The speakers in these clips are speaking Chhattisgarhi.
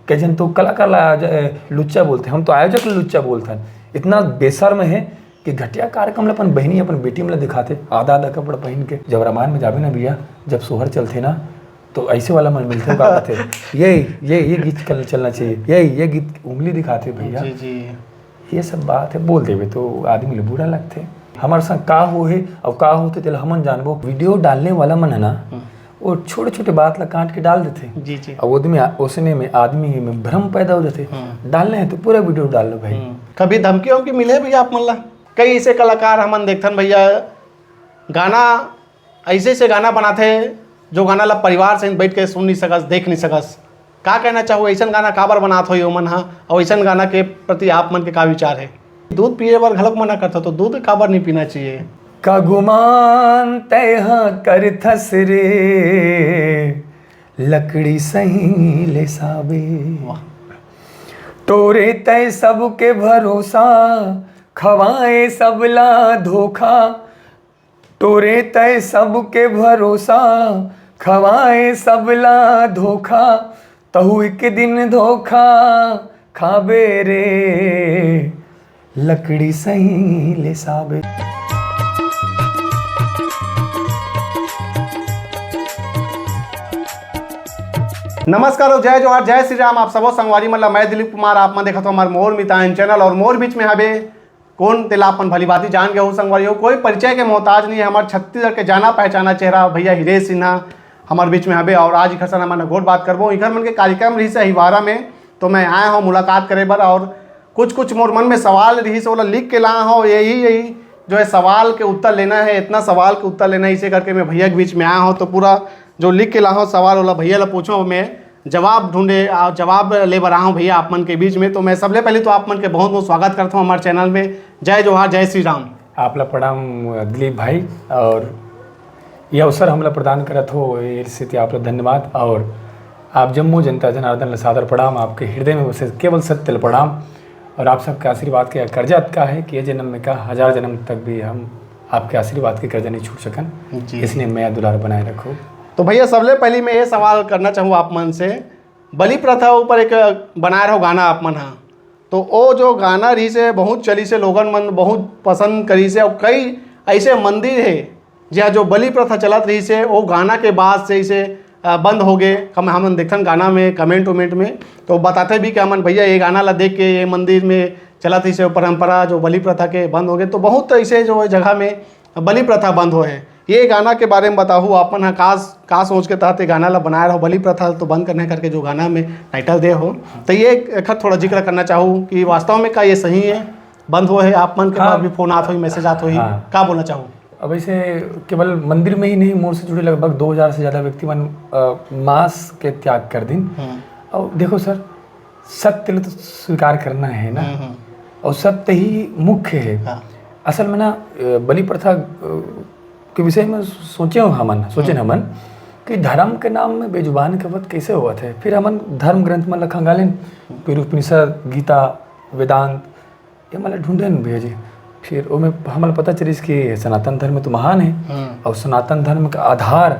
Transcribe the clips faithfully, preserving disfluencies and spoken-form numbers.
कई झन तो कलाकार ला आयोज-, ए, लुच्चा बोलथे, हम तो आयोजक ला लुच्चा बोलथन। इतना बेशर्म हे कि घटिया कार्यक्रम ला अपन बहिनी, अपन बेटी मन ला दिखाथे, आधा आधा कपड़ा पहिन के। जब रामायण में जाबे ना भैया, जब सोहर चलथे ना, तो ऐसे वाला मन मिलथे, का कहथे, ये ये ये गीत कल चलना चाहिए, ये ये गीत उंगली दिखाथे भैया। जी जी। ये सब बात है, बोल देबे तो आदमी ले बुरा लगथे। हमर संग का हो हे अउ का होथे, तेला हमन जानबो। वीडियो डालने वाला मन है ना, वो छोटे छोटे बात ला काट के डाल देथे। जी जी। अब ओदमे, ओसने में आदमी में भ्रम पैदा हो जाथे। डालने है तो पूरा वीडियो डाल लो भाई। हम्म। कभी धमकी वमकी मिले भैया आप मन ला? कई ऐसे कलाकार हमन देखथन भैया, गाना ऐसे ऐसे गाना बनाथे जो गाना ला परिवार से बैठ के सुन नहीं सकस, देख नहीं सकस। का कहना चाहू, ऐसन गाना काबर बनात होही ओमन हा, और ऐसन गाना के प्रति आप मन के का विचार है? दूध पिए बर घलोक मना करथे तो दूध काबर नहीं पीना चाहिए? का गुमान तय ह करथस रे, लकड़ी सही ले साबे। वाह। टोरे तय सबके भरोसा, खवाए सबला धोखा। टोरे तय सबके भरोसा, खवाए सबला धोखा। तहु एक दिन धोखा खाबे रे, लकड़ी सही ले साबे। नमस्कार और जय जोहार, जय श्री राम। आप सबो संगवारी मन ला मैं दिलीप कुमार, आप मन देखत हो हमार मोर मितान चैनल। और मोर बीच में हबे कोन, तेला अपन भली भांति जान गए हो संगवारी हो, कोई परिचय के मोहताज नहीं है, हमार छत्तीसगढ़ के जाना पहचाना चेहरा भैया हिरेश सिन्हा हमार बीच में हबे। और आज इखर सन हमन गोठ बात करबो। इखर मन के कार्यक्रम रहिस हे अहिवारा में, तो मैं आए हो मुलाकात करे बर। और कुछ कुछ मोर मन में सवाल रहिस हे, ओला लिख के ला हो, यही यही जो है सवाल के उत्तर लेना है, इतना सवाल के उत्तर लेना है, इसे करके मैं भैया के बीच में आया हूँ। तो पूरा जो लिख के ला हो सवाल, ओला भैया ला पूछो, मैं जवाब ढूंढे, आ, जवाब ले बर आया हूँ भैया आप मन के बीच में। तो मैं सबले पहले तो आप मन के बहुत बहुत स्वागत करता हूँ हमारे चैनल में। जय जोहार, जय श्री राम। आप ला प्रणाम दिलीप भाई, और ये अवसर हमला प्रदान करत हो, ये सेती आप ला धन्यवाद। और आप जम्मो जनता जनार्दन ला सादर प्रणाम, आपके हृदय में बसे केवल सत्य ला प्रणाम। और आप सबके आशीर्वाद के कर्जा अतका है कि ये जन्म में का, हजार जन्म तक भी हम आपके आशीर्वाद के कर्जा नहीं छूट सकन। जी। इसने मया दुलार बनाए रखो। तो भैया, सबले पहली मैं ये सवाल करना चाहूँ आप मन से, बलि प्रथा ऊपर एक बनाए रहो गाना आप मन हा, तो ओ जो गाना रहिस हे बहुत चलिस हे, लोगन मन बहुत पसंद करिस हे। और कई ऐसे मंदिर हे जहाँ जो बलि प्रथा चलत रहिस हे, वो गाना के बाद से इसे अ, बंद हो गए। हम हमन देखथन गाना में कमेंट उमेंट में तो बताते भी कि हमन भैया ये गाना ला देख के ये मंदिर में चलत रहिस हे परंपरा जो बलि प्रथा के बंद हो गए। तो बहुत ऐसे जो जगह में बलि प्रथा बंद हो है। ये गाना के बारे में बताहू, आप मन हा का, का सोच के तहत ये गाना ला बनाए रहो, बलि प्रथा तो बंद करने करके जो गाना में टाइटल दे हो, तो ये एक थोड़ा जिक्र करना चाहू कि वास्तव में का ये सही है, बंद हो है, आप मन के हाँ। पास भी फोन आत होही, मैसेज आत होही, हाँ। का बोलना चाहू? अब ऐसे केवल मंदिर में ही नहीं, मोर से जुड़े लगभग दो हज़ार से ज़्यादा व्यक्ति मन अ, मांस के त्याग कर दिन। हम्म। और देखो सर, सत्य ला तो स्वीकार करना है ना, हम्म, हम्म। और सत्य ही मुख्य है। हाँ। असल में ना अ, बलि प्रथा अ, के विषय में सोचे हो हमन, सोचे हमन कि धर्म के नाम में बेजुबान के वध कैसे होवत है। फिर हमन धर्म ग्रंथ मन ला खंगालेन, फिर उपनिषद, गीता, वेदांत, ये मन ला ढूंढेन भैया जी। फिर ओमे हमन ला पता चलिस कि सनातन धर्म तो महान है, हम्म। और सनातन धर्म का आधार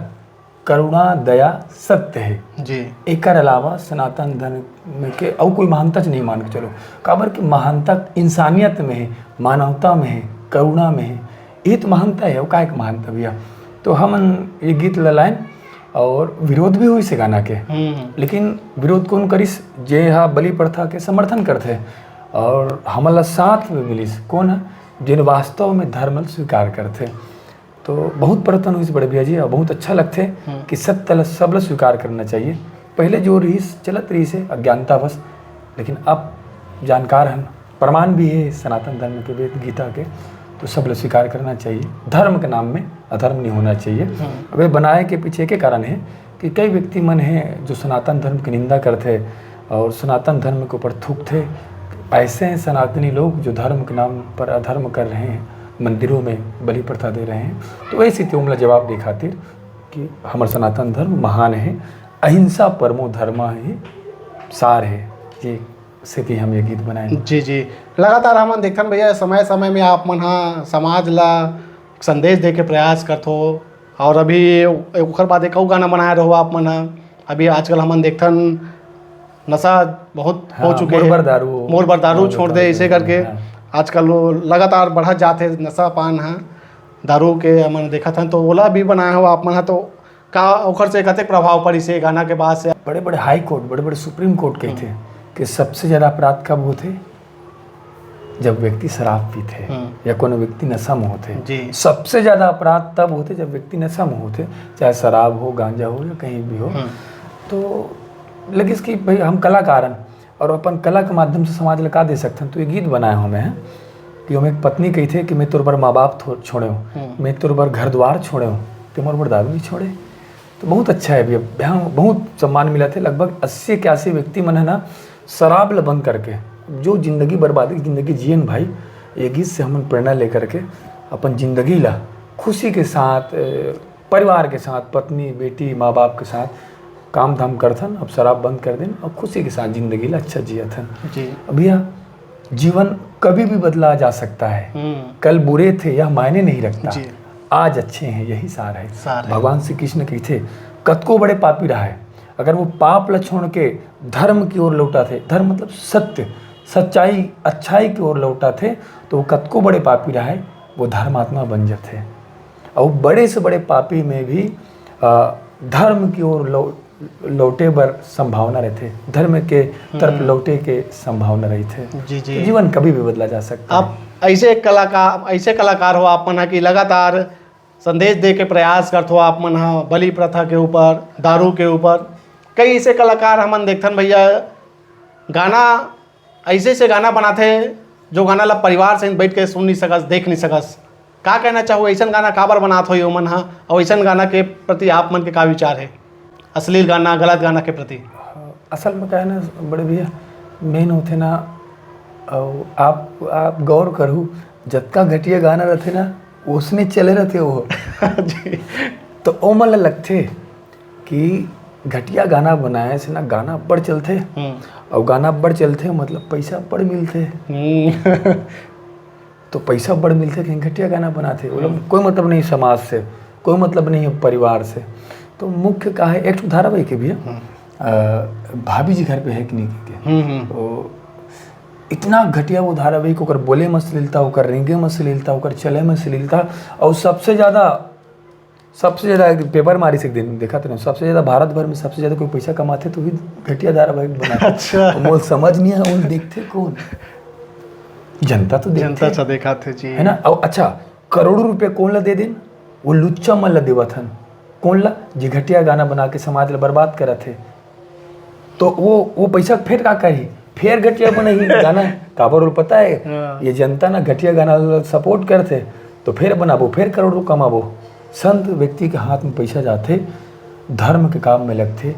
करुणा, दया, सत्य है। जी। एकर अलावा सनातन धर्म में के अउ कोई महानता च नहीं मान के चलो, काबर कि महानता इंसानियत में है, मानवता में है, करुणा में है। ये तो महानता है, वो काय के महानता भैया? तो हमन ये गीत ला लाएन और विरोध भी होइस हे गाना के। हम्म। लेकिन विरोध कौन करिस? जे हा बलि प्रथा के समर्थन करथे और हमन ला साथ में मिलिस। कौन है? जेन वास्तव में धर्म ला स्वीकार करथे। तो बहुत परतन होइस बड़े भैया जी, और बहुत अच्छा लगथे हम्म। कि सत्य ला, सब ला स्वीकार करना चाहिए। पहले जो रहिस, चलत रहिस हे अज्ञानतावश, लेकिन अब जानकार हन, प्रमाण भी है सनातन धर्म के, वेद गीता के, तो सब ला स्वीकार करना चाहिए। धर्म के नाम में अधर्म नहीं होना चाहिए। हम्म। अब ये बनाए के पीछे के कारण है कि कई व्यक्ति मन है जो सनातन धर्म की निंदा करथे और सनातन धर्म के ऊपर थूकथे। ऐसे हैं सनातनी लोग जो धर्म के नाम पर अधर्म कर रहे हैं, मंदिरों में बलि प्रथा दे रहे हैं। तो वही स्थिति ओमला जवाब दे खातिर कि हमर सनातन धर्म महान है, अहिंसा परमो धर्म ही सार है। ये सेती हम ये गीत बनाए। जी जी। लगातार हमन देखथन भैया, समय समय में आप मन हा समाज ला संदेश दे के प्रयास करथो, और अभी ओकर बाद एक अउ गाना बनाए रहो आप मन हा। अभी आजकल हमन देखथन नशा बहुत हो हाँ, चुके मोर हे। बर दारू हो, मोर बर दारू मोर बर छोड़ दारू दे, हो, इसे करके हाँ। आजकल वो लगातार बढ़त जात हे नशा पान ह, दारू के हमन देखत हन। तो ओला भी बनाए हो आप मन ह, तो का ओखर से कतेक प्रभाव पड़िस हे गाना के बाद से? बड़े बड़े हाई कोर्ट, बड़े बड़े सुप्रीम कोर्ट कहिथे कि सबसे ज्यादा अपराध कब होथे? जब व्यक्ति शराब पीथे हम्म। या कोनो व्यक्ति नशा में होथे। जी। सबसे ज्यादा अपराध तब होथे जब व्यक्ति नशा में होथे, चाहे शराब हो, गांजा हो या कहीं भी हो। हम्म। तो लगिस कि भाई हम कलाकार हन और अपन कला के माध्यम से समाज ला का दे सकथन, तो ये गीत बनाए हो मैं कि हम एक पत्नी कहिथे कि मैं तोर बर माँ बाप थो-, छोड़े हो, हम्म। मैं तोर बर घर द्वार छोड़े हो, ते मोर बर दारू नहीं छोड़े। तो बहुत अच्छा है भैया, यहाँ बहुत सम्मान मिला थे। लगभग अस्सी इक्यासी व्यक्ति मन है ना, शराब ल बंद करके जो जिंदगी बर्बादी की जिंदगी जियन भाई, ये गीत से हमन प्रेरणा लेकर के अपन जिंदगी ला खुशी के साथ, अ, परिवार के साथ, पत्नी, बेटी, माँ बाप के साथ काम धाम करथन। अब शराब बंद कर देन और खुशी के साथ जिंदगी ला अच्छा जियथन। जी। अब भैया, जीवन कभी भी बदला जा सकता है। हम्म। कल बुरे थे, यह मायने नहीं रखता। जी। आज अच्छे हैं, यही सार है। सार है। भगवान श्री कृष्ण कहिथे, कतको बड़े पापी रहा है, अगर वो पाप ला छोड़ के धर्म की ओर लौटा थे, धर्म मतलब सत्य, सच्चाई, अच्छाई की ओर लौटा थे, तो वो कतको बड़े पापी रहा है, वो धर्मात्मा बन जाते। और बड़े से बड़े पापी में भी, अ, धर्म की ओर लौ-, लौटे बर संभावना रहते, धर्म के तरफ हम्म। लौटे के संभावना रहते। जी, जी। तो जीवन कभी भी बदला जा सकता है। आप ऐसे एक कलाकार, ऐसे कलाकार हो आप मन ह कि लगातार संदेश दे के प्रयास करथो आप मन ह, बलि प्रथा के ऊपर, दारू के ऊपर। कई ऐसे कलाकार हमन देखथन भैया, गाना, ऐसे ऐसे गाना बनाथे जो गाना ला परिवार से बैठ के सुन नहीं सकस, देख नहीं सकस। का कहना चाहो, ऐसन गाना काबर बनात हो ये मन ह, और ऐसन गाना के प्रति आप मन के का विचार है, अश्लील गाना, गलत गाना के प्रति? असल में का है ना बड़े भैया, मेन होथे ना, अउ आप आप गौर करू, जतका घटिया गाना रहथे ना, ओसने चले रहथे वो। जी। तो ओमन ला लगथे कि घटिया गाना बनाए से ना गाना बड़ चलथे, हम्म। अउ गाना बड़ चलथे मतलब पैसा बड़ मिलथे। हम्म। तो पैसा बड़ मिलथे कहीं घटिया गाना बनाथे, वो लोग कोई मतलब नहीं समाज से, कोई मतलब नहीं है परिवार से। तो मुख्य का है, एक ठो धारावाहिक है भैया, अ, भाभी जी घर पे है कि नहीं के। हम्म, हम्म। तो इतना घटिया वो धारावाहिक, ओकर बोले में अश्लीलता, ओकर रेंगे में अश्लीलता, ओकर चले में अश्लीलता, और सबसे ज्यादा, सबसे ज्यादा एक पेपर मारिस एक दिन, देखा था ना, सबसे ज्यादा भारत भर में सबसे ज्यादा कोई पैसा कमाथे तो भी घटिया धारावाहिक बनाथे। अच्छा। मोल समझ नहीं है, वो देखथे कौन? जनता तो देखथे। जनता अच्छा देखाथे जी। है ना? और अच्छा, करोड़ों रुपया कौन ला दे देन? वो लुच्चा मन ला देवत हन। कौन ला? जे घटिया गाना बना के समाज ला बर्बाद करत हे। तो वो वो पैसा फेर का करही? फेर घटिया बनाही गाना। काबर वो पता है? हाँ। ये जनता ना घटिया गाना ला सपोर्ट करथे, तो फेर बनाबो, फेर करोड़ों कमाबो। संत व्यक्ति के हाथ में पैसा जाथे, धर्म के काम में लगथे,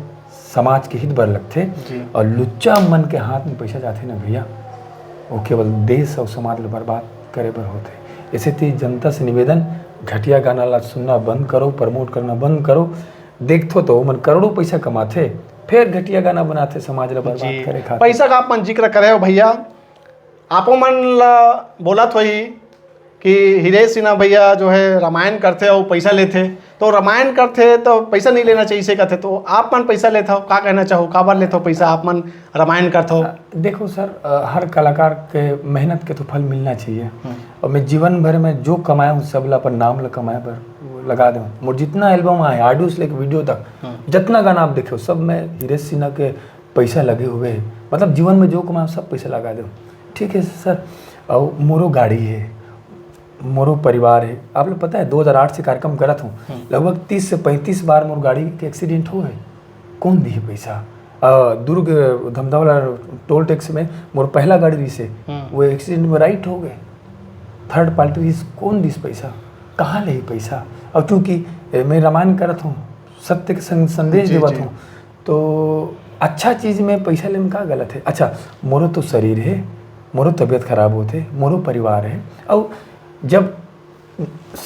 समाज के हित बर लगथे, जी। और लुच्चा मन के हाथ में पैसा जाथे ना भैया, वो केवल देश और समाज ला बर्बाद करे बर होथे। ऐसे ते जनता से निवेदन, घटिया गाना ला सुनना बंद करो, प्रमोट करना बंद करो। देखथो तो ओमन करोड़ों पैसा कमाथे, फेर घटिया गाना बनाथे, समाज ला बर्बाद जी। करे खातिर। पैसा का अपन जिक्र करे हो भैया, आपो मन ला बोलत होही कि हिरेश सिन्हा भैया जो है रामायण करथे अउ पैसा लेथे, तो रामायण करथे तो पैसा नहीं लेना चाहिए से कहथे, तो आप मन पैसा लेथव, का कहना चाहो, काबर लेथव पैसा आप मन रामायण करथव? देखो सर, अ, हर कलाकार के मेहनत के तो फल मिलना चाहिए। और मैं जीवन भर में जो कमाया हूँ, सब ला अपन नाम ला कमाए बर लगा दूँ। मोर जितना एल्बम आए, ऑडियो से लेके वीडियो तक, जितना गाना आप देखे हो, सब में हिरेश सिन्हा के पैसा लगे हुए है। मतलब जीवन में जो कमाया, सब पैसा लगा दूँ। ठीक है सर, और मोरो गाड़ी है, मोरो परिवार है। आप लोग पता है, दो हज़ार आठ से कार्यक्रम करत हूँ, लगभग तीस से पैंतीस बार मोर गाड़ी के एक्सीडेंट हो है। कौन दिही पैसा? अ, दुर्ग धमधा वाला टोल टैक्स में मोर पहला गाड़ी रही से, वो एक्सीडेंट में राइट हो गए, थर्ड पार्टी रही से, कौन दिस पैसा? कहाँ ले पैसा? और क्योंकि ए, मैं रामायण करत हूँ, सत्य के सं-, संदेश जी, देवत जी। हूँ, तो अच्छा चीज में पैसा लेने में का गलत है? अच्छा, मोरो तो शरीर है, मोरो तबीयत खराब होते, मोरो परिवार है। और जब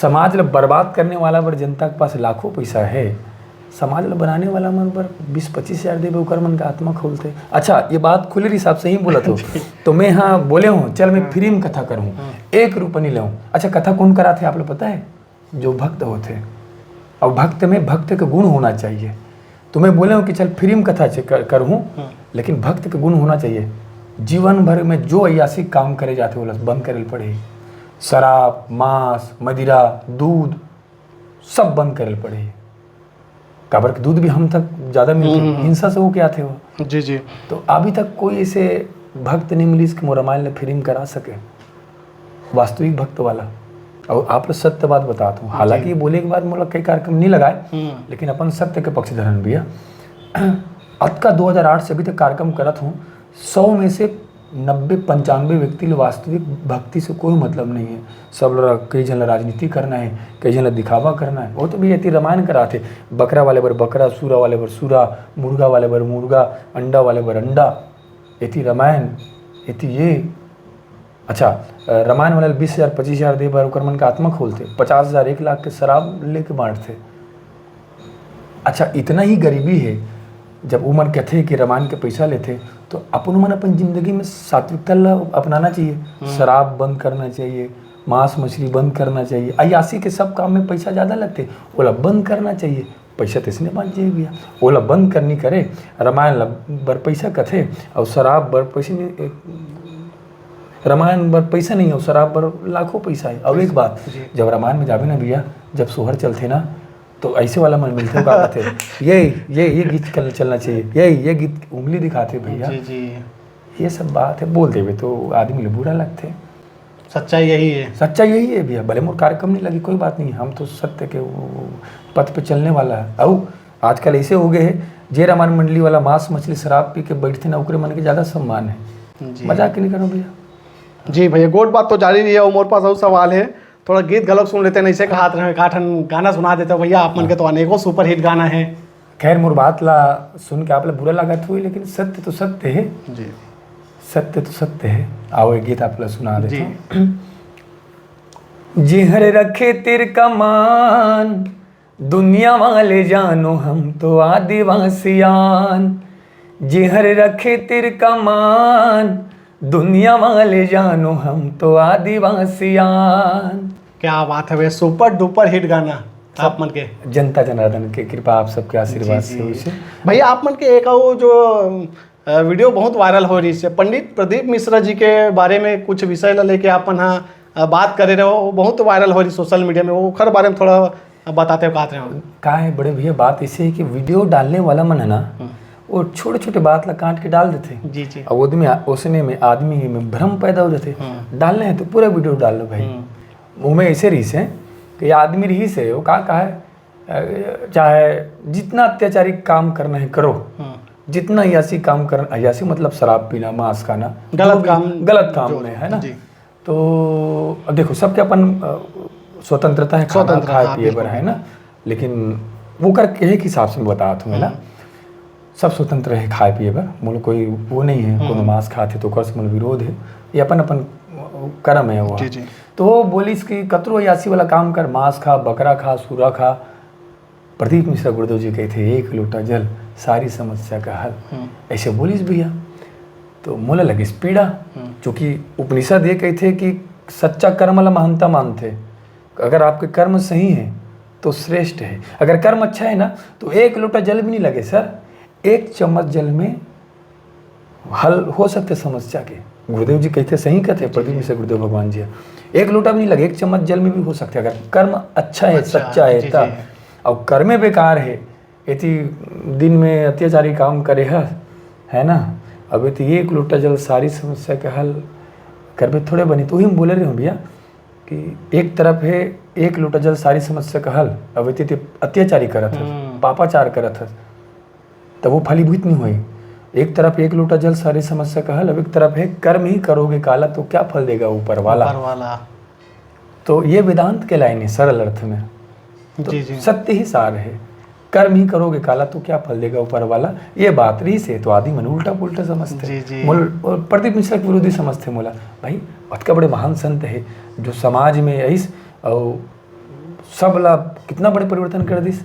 समाज ला बर्बाद करने वाला बर जनता के पास लाखों पैसा है, समाज ला बनाने वाला मन बर बीस पच्चीस हजार देबे, ओकर मन का आत्मा खोलते। अच्छा, ये बात खुले हिसाब से ही बोलत हो, तो मैं हाँ बोले हूँ, चल मैं फ्री में कथा करूँ, एक रुपया नहीं लेऊँ। अच्छा, कथा कौन कराथे आप लोग पता है? जो भक्त होते। और भक्त में भक्त के गुण होना चाहिए। तुम्हें बोले हूँ कि चल फिल्म कथा च-, कर, करहूँ, हम्म। लेकिन भक्त के गुण होना चाहिए। जीवन भर में जो अयासी काम करे जाथे, ओला बंद करे ल पड़ही। शराब, मांस, मदिरा, दूध, सब बंद करे ल पड़ही। काबर कि दूध भी हम तक ज्यादा मिलथे, हम्म, हम्म। हिंसा से होके आथे वो। जी, जी। तो अभी तक कोई ऐसे भक्त नहीं मिलिस कि मोर रामायण ल फिल्म करा सके, वास्तविक भक्त वाला। और आप ल सत्य बात बतात हूँ, जी। हालांकि ये बोले के बाद मोला कई कार्यक्रम नहीं लगाए, हम्म। लेकिन अपन सत्य के पक्ष धरन भैया। अतका दो हज़ार आठ से अभी तक कार्यक्रम करत हूँ, सौ में से नब्बे पंचानबे व्यक्ति ल वास्तविक भक्ति से कोई मतलब नहीं है। सब ल, कई झन ल राजनीति करना है, कई झन ल दिखावा करना है। वो तो भी एती रामायण कराथे, बकरा वाले बर बकरा, सूरा वाले बर सूरा, मुर्गा वाले बर मुर्गा, अंडा वाले बर अंडा। एती रामायण, एती ये। अच्छा, अ, रामायण वाले ल बीस हजार, पच्चीस हजार दे बर ओकर मन के आत्मा खोलथे, पचास हजार, एक लाख के शराब लेके बांटथे। अच्छा, इतना ही गरीबी है, जब उमन कथे कि रामायण के पैसा लेथे, तो अपन मन अपन जिंदगी में सात्विकता ला अपनाना चाहिए। हम्म। शराब बंद करना चाहिए, मांस मछली बंद करना चाहिए। अयासी के सब काम में पैसा ज्यादा लगथे, ओला बंद करना चाहिए। पैसा तइसने बांच जाही भैया, ओला बंद करनी करे। रामायण ला बर पैसा कथे और शराब बर पैसे नहीं, रामायण बर पैसा नहीं और शराब बर लाखों पैसा है। और एक बात, जी। जब रामायण में जाबे ना भैया, जब सोहर चलथे ना, तो ऐसे वाला मन मिलथे, का कहथे, ये, ये, ये गीत कल चलना चाहिए, ये, ये गीत उंगली दिखाथे भैया। जी, जी। ये सब बात है, बोल देबे तो आदमी ल बुरा लगथे। सच्चाई यही है। सच्चाई यही है भैया, भले मोर कार्यक्रम नहीं लगी, कोई बात नहीं, हम तो सत्य के वो, वो पथ पे चलने वाला है। अउ आजकल ऐसे हो गए है, जे रामायण मंडली वाला मांस मछली शराब पी के बैठथे ना, ओकरे मन के ज्यादा सम्मान है। जी। मजाक नहीं करो भैया। जी भैया, गोठ बात तो जारी रही है, और मोर पास अउ सवाल है, थोड़ा गीत घलोक सुन लेते हैं, ऐसे कहात रहे, का ठन गाना सुना देते हो भैया, आप मन के तो अनेकों सुपरहिट गाना है। खैर, मोर बात ला सुन के आप ला बुरा लागत होही, लेकिन सत्य तो सत्य है। जी। सत्य तो सत्य है। आओ, एक गीत आप ला सुना देता जी। हूँ। जेहर रखे तिर कमान, दुनिया वाले जानो हम तो आदिवासियान। जेहर रखे तिर कमान, दुनिया वाले जानो हम तो आदिवासियान। क्या बात है भैया, सुपर डुपर हिट गाना सब आप मन के। जनता जनार्दन के कृपा, आप सबके आशीर्वाद जी, से जी। होइसे। भैया, आप मन के एक वो जो, अ, वीडियो बहुत वायरल हो रही है, पंडित प्रदीप मिश्रा जी के बारे में कुछ विषय ला लेके आप मन हा, अ, बात करे रहो, वो बहुत वायरल हो रही सोशल मीडिया में, वो ओखर बारे में थोड़ा बताते हो, कहते हो। का है बड़े भैया, बात ऐसे है कि वीडियो डालने वाला मन है ना, हम्म। वो छोटे-छोटे बात ला काट के डाल देथे। जी, जी। अब आदमी आ-, उसने में आदमी में भ्रम पैदा हो जाथे। हम्म। डालने हैं तो पूरा वीडियो डाल लो भाई। हम्म। वो में ऐसे रहीस है कि आदमी रहीस है, वो का, का है, अ, चाहे जितना अत्याचारी काम करना है करो, हम्म। जितना अयासी काम करना, अयासी मतलब शराब पीना, मांस खाना, गलत जो भी काम, गलत काम जो, में, है ना? जी। तो अब देखो, सबके अपन, अ, स्वतंत्रता है, खाना स्वतंत्र, खाए हाँ, पिए बर, बिल्कुल। है ना? लेकिन वो कर के एक हिसाब से मैं बतात हूँ, है ना? हम्म। सब स्वतंत्र है खाए पिए बर, मोला कोई वो नहीं है, हम्म। कोनो मांस खाथे तो ओकर से मोला विरोध है, ये अपन अपन, अ, कर्म है वो। जी, जी। तो वो बोलिस कि कतरो अयासी वाला काम कर, मांस खा, बकरा खा, सूरा खा, प्रदीप मिश्रा गुरुदेव जी कहिथे, "एक लोटा जल, सारी समस्या का हल।" हम्म। ऐसे बोलिस भैया, तो मोला लगिस पीड़ा, हम्म। क्योंकि उपनिषद ये कहिथे कि सच्चा कर्म ला महानता मानथे। अगर आपके कर्म सही है, तो श्रेष्ठ है। अगर कर्म अच्छा है ना, तो एक लोटा जल भी नहीं लगे सर, एक चम्मच जल में हल हो सकथे समस्या के। गुरुदेव जी कहिथे, सही कहिथे जी, प्रदीप जी। मिश्रा गुरुदेव भगवान जी, एक लोटा भी नहीं लगे, एक चम्मच जल में भी हो सकथे, अगर कर्म अच्छा है, अच्छा, सच्चा है जी, त। जी। अउ कर्मे बेकार है, यदि दिन में अत्याचारी काम करे ह, है ना, अब यदि एक लोटा जल सारी समस्या के हल करबे थोड़े बनी। तो वही हम बोले रहे हूँ भैया कि एक तरफ है एक लोटा जल सारी समस्या का हल, अब यदि अत्याचारी करत हस, हम्म। पापाचार करत हस, तब वो फलीभूत नहीं होई। एक तरफ एक लोटा जल सारी समस्या का हल, अब एक तरफ है कर्म ही करोगे काला तो क्या फल देगा ऊपर वाला। ऊपर वाला। तो ये वेदांत के लाइन है सरल अर्थ में। तो जी, जी। सत्य ही सार है, कर्म ही करोगे काला तो क्या फल देगा ऊपर वाला। ये बात रहीस हे तो आदमी मन उल्टा पुल्टा समझथे। जी, जी। मोल-, और प्रदीप मिश्रा के विरोधी समझथे मोला। भाई, अतका बड़े महान संत है जो समाज में आइस और सब ला कितना बड़े परिवर्तन कर दिस।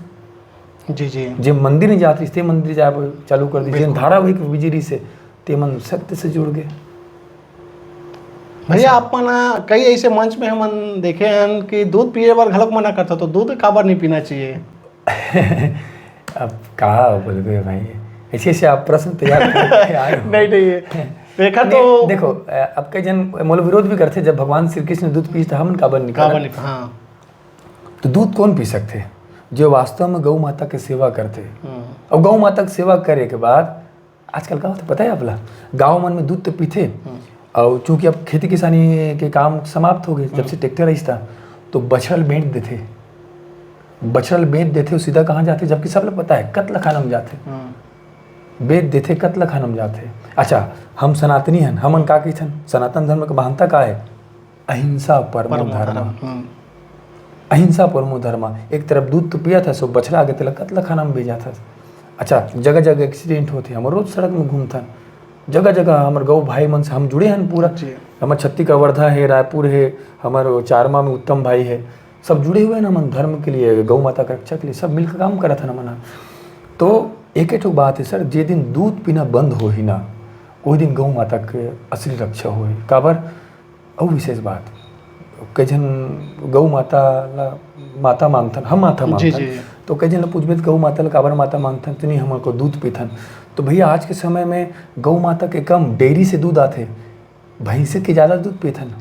जी, जी। जे मंदिर नहीं जात रहिस, ते मंदिर जाए बर चालू कर दिस। बिल्कुल। जेन धारावाहिक बिजी रहिस हे, ते मन सत्य से जुड़ गए। भैया, अच्छा। आप मन कई ऐसे मंच में हमन देखे हन कि दूध पिए बर घलोक मना करथे, तो दूध काबर नहीं पीना चाहिए? अब का बोलबे भाई, ऐसे ऐसे आप प्रश्न तैयार करके आए हो। नहीं, नहीं, ये देखा नहीं, तो देखो, अ, अब कई जन मोला विरोध भी करथे, जब भगवान श्री कृष्ण दूध पीस त हमन काबर नहीं काबर करन? नहीं, हाँ। तो दूध कौन पी सकथे? जो वास्तव में गौ माता के सेवा करथे। हम्म। और गौ माता के सेवा करे के बाद आजकल का होथे पता है आप ला? गाँव मन में दूध तो पीथे, हम्म। और चूंकि अब खेती किसानी के काम समाप्त हो गए, जब से हम्म। ट्रैक्टर आइस ता, तो बछड़ा ल बेच देथे। बछड़ा ल बेच देथे, सीधा कहाँ जाथे? जबकि सब ल पता है, कत्लखाना में जाथे। हम्म। बेच देथे, कत्लखाना में जाथे। अच्छा, हम सनातनी हन, हमन का कहिथन? सनातन धर्म के महानता का है? अहिंसा परमो परमो धर्म। धर्म, हम्म। अहिंसा परमो धर्म। एक तरफ दूध तो पियत हस, बछड़ा आगे तेला कत्लखाना में भेजत हस। अच्छा, जगह जगह एक्सीडेंट होथे, हम रोज सड़क में घूमथन, जगह जगह हमर गौ भाई मन से हम जुड़े हन पूरा। जी। हमर छत्तीसगढ़ वर्धा है, रायपुर है, हमर चारमा में उत्तम भाई है, सब जुड़े हुए हैं हमन धर्म के लिए, गौ माता के रक्षा के लिए, सब मिलकर काम करत हन हमन ह। तो एक ठो बात है सर, जे दिन दूध पीना बंद होही ना, ओही दिन गौ माता के असली रक्षा होही। काबर? अउ विशेष बात, कई झन गौ माता ला माता मानथन, हम माता जी, मानथन। जी। तो कई झन ला पूछबे त गौ माता ला काबर माता मानथन? तो नहीं, हमन को दूध पीथन। तो भैया, आज के समय में गौ माता के कम डेयरी से दूध आथे, भैंसी के ज़्यादा दूध पीथन।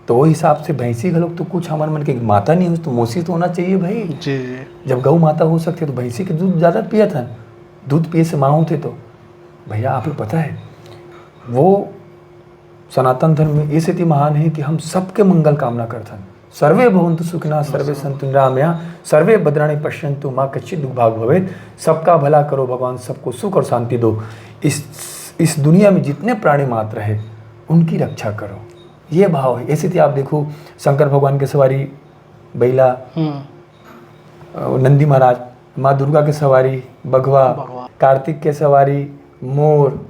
तो वो हिसाब से भैंसी घलोक तो कुछ हमर मन के माता नहीं हो, तो मौसी तो होना चाहिए भाई। जी, जी। जब गौ माता हो सकती है, तो भैंसी के दूध ज़्यादा पियत हन। दूध पिए से माँ होथे तो भैया, आप लोग पता है, वो सनातन धर्म में ये सेती महान है कि हम सबके मंगल कामना करथन। सर्वे भवन्तु सुखिनः, सर्वे सन्तु निरामया, सर्वे भद्राणि पश्यन्तु, मा कच्चित् दुख भाग भवेत्। सबका भला करो भगवान, सबको सुख और शांति दो। इस, इस दुनिया में जितने प्राणी मात्र है, उनकी रक्षा करो, ये भाव है। ऐसे थी आप देखो, शंकर भगवान के सवारी बैला, हम्म। अ, नंदी महाराज, माँ दुर्गा के सवारी बघवा, बघवा। कार्तिक के सवारी मोर,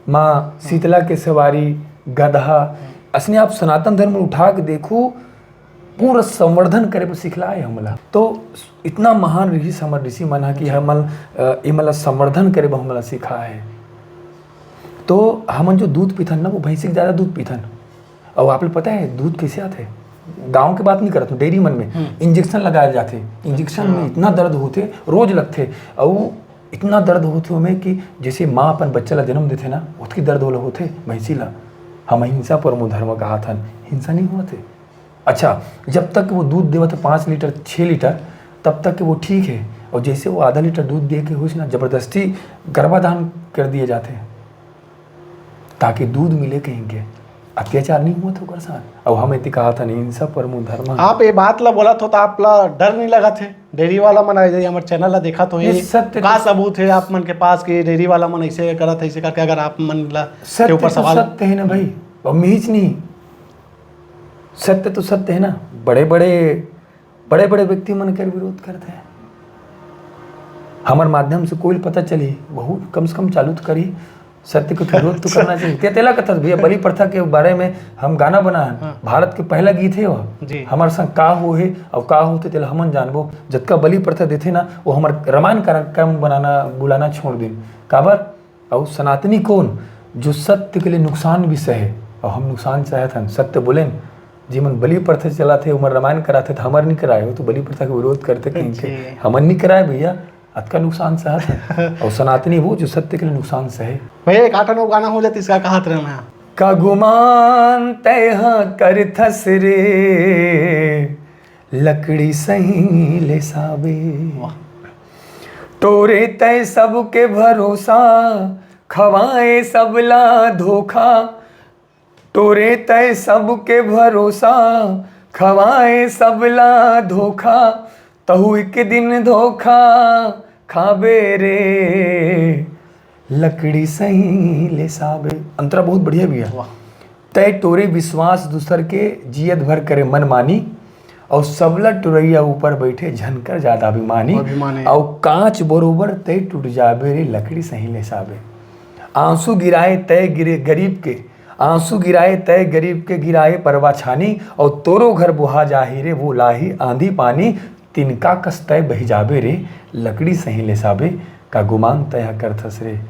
माँ शीतला के सवारी गदहा। असने आप सनातन धर्म उठा के देखो, पूरा संवर्धन करे बर सिखलाए हमला। तो इतना महान रिहिस हमर ऋषि मन ह कि हमन, अ, एमन ला संवर्धन करे बर हमला सिखाए। तो हमन जो दूध पीथन ना, वो भैंसी के ज़्यादा दूध पीथन। अउ आप लोग पता है दूध कैसे आथे? गाँव के बात नहीं करत हूँ, डेयरी मन में हम्म। इंजेक्शन लगाए जाथे। इंजेक्शन में अच्छा। इतना दर्द होथे, रोज लगथे। अउ इतना दर्द होथे ओमे कि जैसे माँ अपन बच्चा ला जन्म देथे ना, ओतकी दर्द ओला होथे भैंसी ला। हम अहिंसा परमो धर्म कहाथन, हिंसा नहीं होथे। अच्छा, जब तक वो दूध देवत है पाँच लीटर, छः लीटर, तब तक वो ठीक है। और जैसे वो आधा लीटर दूध दे के होइस ना, जबरदस्ती गर्भाधान कर दिए जाथे, ताकि दूध मिले कहीं के। अत्याचार नहीं हुआ था ओकर साथ। अब हम एती कहा था नहीं, हिंसा परमो धर्म। आप ये बात ला बोलत हो तो आप ला डर नहीं लगा थे? डेयरी वाला मन आ जाए, हमर चैनल ला देखा तो ये ये सत्य का तो सबूत है आप मन के पास कि डेयरी वाला मन ऐसे करत है, ऐसे करके अगर आप मन ला के सत्य ऊपर तो सवाल सत्य है ना भाई, अब मीच नहीं। सत्य तो सत्य है ना, बड़े-बड़े, बड़े-बड़े व्यक्ति मन कर विरोध करते हैं। हमर माध्यम से कोई पता चली, बहुत कम से कम चालू तो करी, सत्य के विरोध तो करना चाहिए। ते तेला कथस भैया, बलि प्रथा के बारे में हम गाना बना हन। हाँ। भारत के पहला गीत है वो। जी। हमर संग का हो है और का होते तेला हमन जानबो। जतका बलि प्रथा देथे ना, वो हमर रामायण कार्यक्रम बनाना, बुलाना छोड़ दिन। काबर? अउ सनातनी कौन? जो सत्य के लिए नुकसान भी सहे, अउ हम नुकसान सहत हन, सत्य बोलेन। जेमन बलि प्रथा चलाथे, ओमन रामायण कराथे, त हमर नहीं कराए हो, तो बलि प्रथा के विरोध करथे कहीं के। जी। हमन नहीं कराए भैया, अतका नुकसान सहत हन। अउ सनातनी वो जो सत्य के लिए नुकसान सहे। भैया, एक आठ नौ गाना हो जाती, इसका कहा था मैं। का गुमान तय हा करथस रे, लकड़ी सही ले साबे। वाह। टोरे तय सबके भरोसा, खवाए सबला धोखा। टोरे तय सबके भरोसा, खवाए सबला धोखा। तहु एक दिन धोखा खाबे रे, लकड़ी सही ले साबे। अंतरा बहुत बढ़िया भैया। वाह। तय टोरे विश्वास दूसर के, जियत भर करे मनमानी, अउ सबला टुरैया ऊपर बैठे झनकर जादा अभिमानी। अभिमानी। अउ कांच बरोबर तय टूट जाबे रे, लकड़ी सही ले साबे। आंसू गिराए तय गिरे गरीब के, आंसू गिराए तय गरीब के, गिराए परवा छानी, अउ तोरो घर बोहा जाही रे, वो लाही आंधी पानी, तिनका कस तय बहि जाबे रे, लकड़ी सही ले साबे, का गुमान तय ह करथस रे।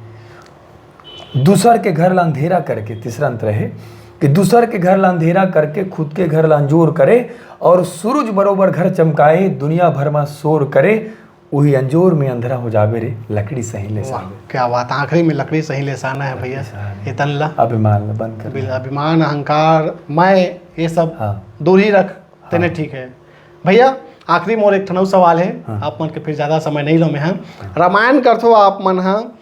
दूसर के घर ला अंधेरा करके, तीसरा अंतर है कि दूसर के घर ला अंधेरा करके खुद के घर ला अंजोर करे और सूरज बरोबर घर चमकाए, दुनिया भर में शोर करे, उही अंजोर में अंधरा हो जाबे रे, लकड़ी सही ले साबे। क्या बात, आखिरी में लकड़ी सही ले साना है भैया। लकड़ी सही। एतन ला अभिमान ला बंद कर बिल-, दे। अभिमान, अहंकार, मैं, ये सब हाँ। दूर ही रख, तेने हाँ। ठीक है। भैया, आखिरी मोर एक ठन अउ सवाल है, हाँ। आप मन के फिर ज्यादा समय नहीं लो मैं, हाँ। हाँ। रामायण करथो आप मन, हाँ,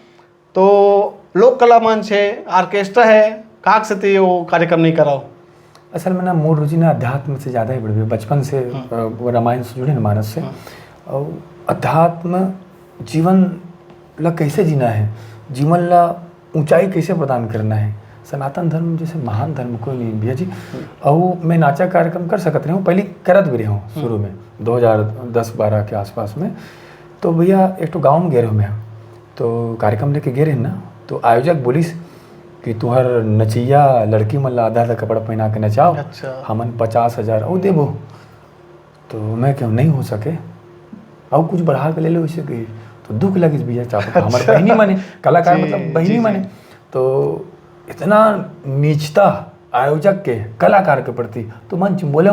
तो लोक कला मंच है, ऑर्केस्ट्रा है, काक से ते वो कार्यक्रम नहीं कराओ? असल में ना, मोर रुचि ना अध्यात्म से ज्यादा ही बढ़ गई। बचपन से, हम्म। अ, वो रामायण से जुड़े ना, मानस से। हम्म। और अध्यात्म जीवन ला कैसे जीना है, जीवन ला ऊंचाई कैसे प्रदान करना है, सनातन धर्म जैसे महान धर्म कोई नहीं भैया जी। हम्म। और मैं नाचा कार्यक्रम कर सकत रहे हूँ, पहले करत भी रहे हूँ हम्म। शुरू में, दो हज़ार दस बारह के आसपास में। तो भैया, एक तो गाँव में गए रहे मैं, तो कार्यक्रम लेके गए रहे ना, तो आयोजक बोलिस कि तुहर नचैया लड़की मन ला आधा आधा कपड़ा पहना के नचाओ, अच्छा। हमन पचास हजार अउ देबो। तो मैं कहूँ, "नहीं हो सके, अउ कुछ बढ़ा के ले लो इसे," कही। तो दुख लगिस भैया, चाप हमर अच्छा। बहिनी माने, कलाकार जी, मतलब बहिनी जी, जी। माने। तो इतना नीचता आयोजक के कलाकार के प्रति, तो मंच में बोले,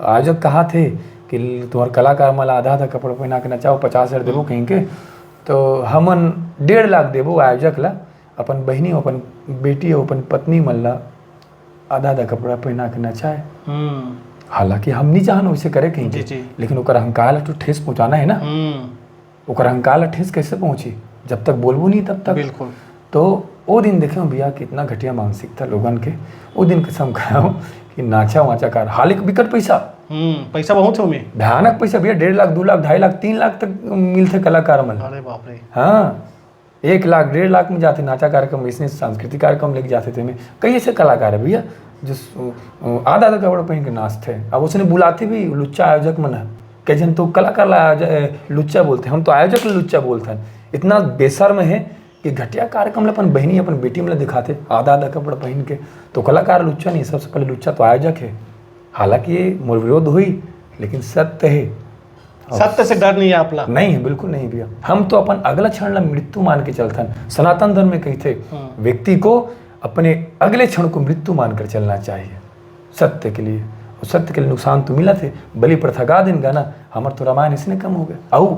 आयोजक कहा थे कि तुम्हार कलाकार मन ला आधा आधा कपड़ा पहना के नचाओ, पचास हजार देबो हम्म। कहीं के, तो हमन डेढ़ लाख देबो आयोजक ला, अपन बहिनी, अपन बेटी अउ अपन पत्नी मन ला आधा आधा कपड़ा पहना के नचाए। हम्म। हालांकि हम नहीं चाहन वैसे करे कहीं जी, के, जी। लेकिन ओकर अहंकार ला तो ठेस पहुंचाना है ना। हम्म। ओकर अहंकार ला ठेस कैसे पहुंची? जब तक बोलबो नहीं तब तक। बिल्कुल। तो वो दिन देखे हो भैया, कितना घटिया मानसिकता लोगन के। वो दिन कसम खाओ कि नाचा वाचा कार, हाल एक बिकट पैसा। हम्म, पैसा बहुत है ओमे। भयानक पैसा भैया, डेढ़ लाख, दो लाख, ढाई लाख, तीन लाख तक मिलथे कलाकार मन। अरे बाप रे। हाँ, एक लाख, डेढ़ लाख में जाथे नाचा कार्यक्रम, इसने सांस्कृतिक कार्यक्रम लेके जाथे, तेमे कई ऐसे कलाकार है भैया, जो सु-, आधा आधा कपड़ा पहन के नाचथे। अब उसने बुलाथे भी लुच्चा आयोजक मन है, कई झन तो कलाकार ला आयोज-, ए, लुच्चा बोलथे, हम तो आयोजक ला लुच्चा बोलथन। इतना बेशर्म है कि घटिया कार्यक्रम ला अपन बहिनी, अपन बेटी मन ला दिखाथे आधा आधा कपड़ा पहन के। तो कलाकार लुच्चा नहीं, सबसे पहले लुच्चा तो आयोजक है। हालांकि ये मोर विरोध हुई, लेकिन सत्य है। सत्य से डर नहीं है आपला? नहीं है, बिल्कुल नहीं भैया। हम तो अपन अगला क्षण ला मृत्यु मान के चलथन। सनातन धर्म में कहिथे, हम्म। व्यक्ति को अपने अगले क्षण को मृत्यु मानकर चलना चाहिए सत्य के लिए। और सत्य के लिए नुकसान तो मिलथे। बलि प्रथा गा दिन गाना, हमर तो रामायण इसने कम हो गया। अउ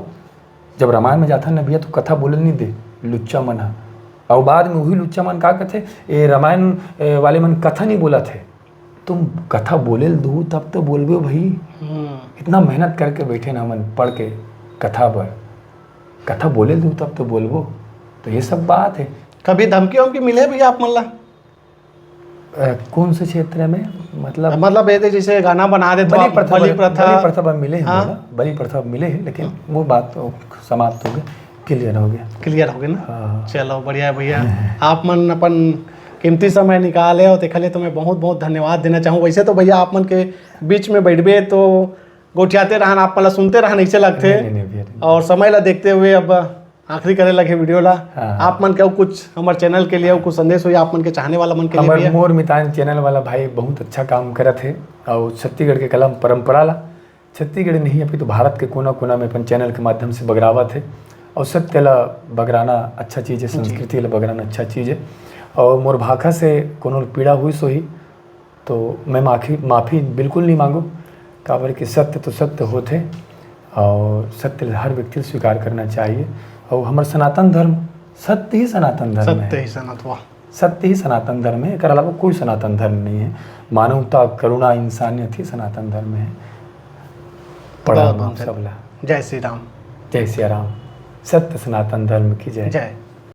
जब रामायण में जाथन ना भैया, तो कथा बोले नहीं दे लुच्चा मन ह। अउ बाद में वही लुच्चा मन का कथे, "ए रामायण, ए, वाले मन कथा नहीं बोलत हे।" तुम कथा बोले ल दू तब तो बोलबो भाई। हम्म। इतना मेहनत करके बैठे ना हमन पढ़ के कथा बर, कथा बोले ल दू तब तो बोलबो। तो ये सब बात है। कभी धमकी वमकी मिले भैया आप मन ला? अ, कौन से क्षेत्र में? मतलब मतलब ये दे जैसे गाना बना दे तो बलि आप प्रथा बलि बर-, प्रथा बलि प्रथा बर मिले हैं हाँ। बोला, बलि प्रथा मिले हैं, लेकिन हम्म। वो बात तो समाप्त हो गया, क्लियर हो गया। क्लियर हो गया ना? हाँ। चलो बढ़िया है भैया। आप मन अपन कीमती समय निकाले और देखले तो मैं बहुत बहुत धन्यवाद देना चाहूँ। वैसे तो भैया आप मन के बीच में बैठबे तो गोठियाते रहन, आप मन ला सुनते रहन, ऐसे लगथे। नहीं, नहीं, नहीं भैया, नहीं। और समय ला देखते हुए अब आखिरी करे लगे वीडियो ला। हाँ। आप मन के अउ कुछ हमर चैनल के लिए अउ कुछ संदेश होई आप मन के चाहने वाला मन के लिए हमर भैया? मोर मितान चैनल वाला भाई बहुत अच्छा काम करत हे और छत्तीसगढ़ के कला परंपरा ला छत्तीसगढ़ नहीं अभी तो भारत के कोना कोना में अपन चैनल के माध्यम से बगरावत हे। और सत्य ला बगराना अच्छा चीज है, जी। संस्कृति ला बगराना अच्छा चीज है। और मोर भाखा से कोनो पीड़ा हुई सोही तो मैं माफी, माफी बिल्कुल नहीं मांगू, काबर कि सत्य तो सत्य होथे और सत्य ला हर व्यक्ति ला स्वीकार करना चाहिए। और हमर सनातन धर्म सत्य ही सनातन धर्म सत्य है। ही सनातन, वाह। सत्य ही सनातन धर्म है, एकर अलावा कोई सनातन धर्म नहीं है। मानवता, करुणा, इंसानियत ही सनातन धर्म है। प्रणाम बहुत आप बहुत सबला। जय श्री राम। जय सिया राम। सत्य सनातन धर्म की जय। जय।